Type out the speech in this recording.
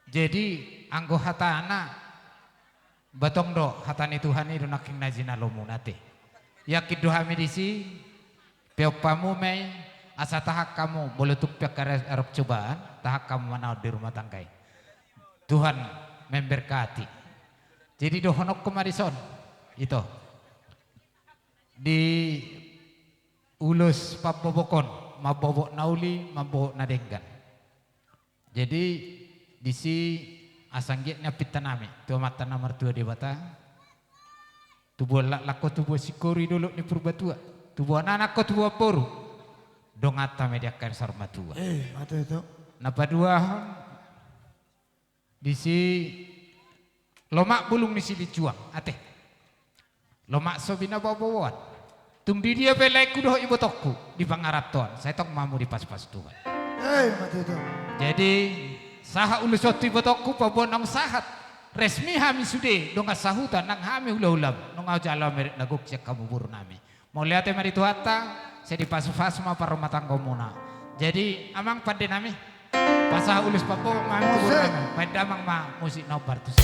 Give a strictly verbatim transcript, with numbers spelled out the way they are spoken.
Jadi, anggo hatana, batong do hata ni Tuhan i do nangkin na jinalomuna ate. Yakin do hami disi, peompamu ma i, asa tahan hamu, molo tung pe angka arop cobaan, tahan hamu manaon di rumah tangga i. Tuhan memberkati. Jadi dohononku ma dison, ito. Di ulos pambobok on, mambobok na uli, mambobok na denggan. Jadi, disi asa anggiat ni ampinta nami, tu Amanta na martua Debata, tubuan laklak ho tubuan singkoru di dolok ni Purbatua, tubuan anak ho tubuan boru, donganta ma di angka saur matua. Eh, mate itu. Na paduahon, disi lomak bulung ni silinjuang, ate. Lomak so binaboboan. Tung di dia pe laengku dohot ibotongku, di pangarantoan, sai tong ma hamu dipasupasu Tuhan. Eh, mate itu. Jadi, sahat ulos on tu ibotongku, paboa naung sahat. Resmi hami sude, dongan sahuta, nang hami hulahulam, nunga hujalo hami adat na gok sian hamu boru nami. Mauliate ma di Tuhanta, sai dipasupasu ma parrumatanggaonmuna. Jadi, amang pande nami, pasahat ulos pambobok ma hami tu boru nami. Baen damang ma musik na hombar tusi.